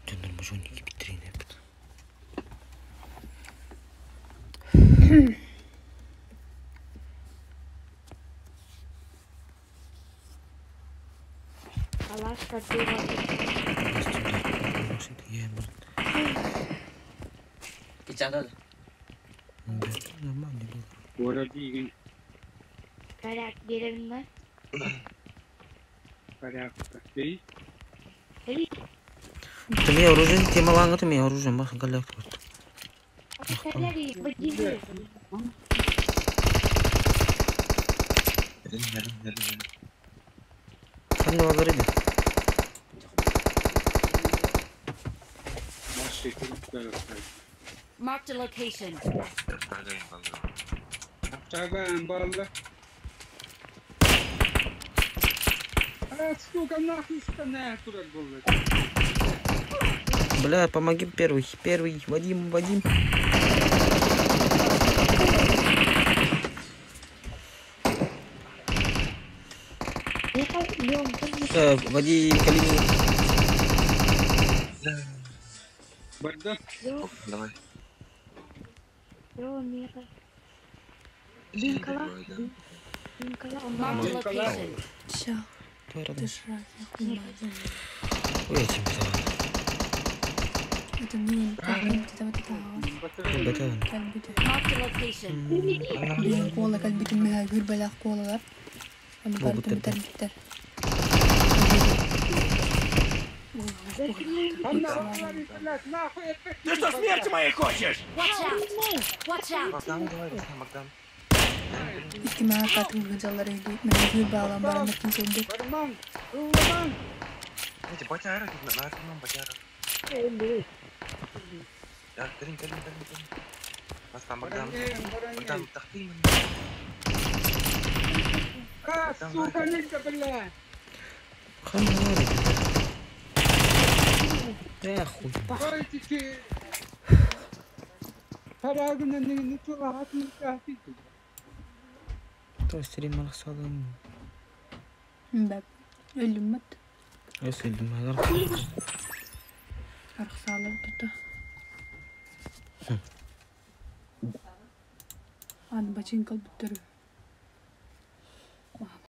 Дьоннор мужунники биттэрин эппит. Алаас тардыыга Нормально было. Куорат диигин Коряк биэрэбин да? порядка. Эй, Ты мне оружие, темалаңы ты мне оружие, бах, галяк вот. Ханна балар иди. Marked a location. Балла. А, сука, нахуй штаны туда было. Бля, помоги первый, первый, Вадим, Вадим. Вадим, Калинин. Бардак. Давай. Marked a location. Ща, Твой ты родной. ж рак, я хуй Ой, я тебе давай. Это мне вот это вот это Бэтэ. кэлбитэ. Marked a location. Биир куола кэлбитин мөһө гүрбэлэх куолалар. Оны Бу барытын бутер. битэр биттер. Нахуй это. Ты что, смерти моей хочешь? Watch out! Watch out! Богдан, давай, Богдан, Богдан. Икки маа катын гыжалар үйдү. Мен гүрбэ алан баран өтүн көрдүк. Барман, ылламан. Эти батяра, на на батяра. Я, Карин, Карин, Карин, Карин. Нас там Богдан. Богдан, тахты. А, сука, нельзя, бля. Ханна балар иди. Да хуй. Давайте Парагына не То есть ремарсалым. Бәп. Өлүммөт. Өсөлдүм алар. Архсаалар тута. Аны бачинкал бүттөрү.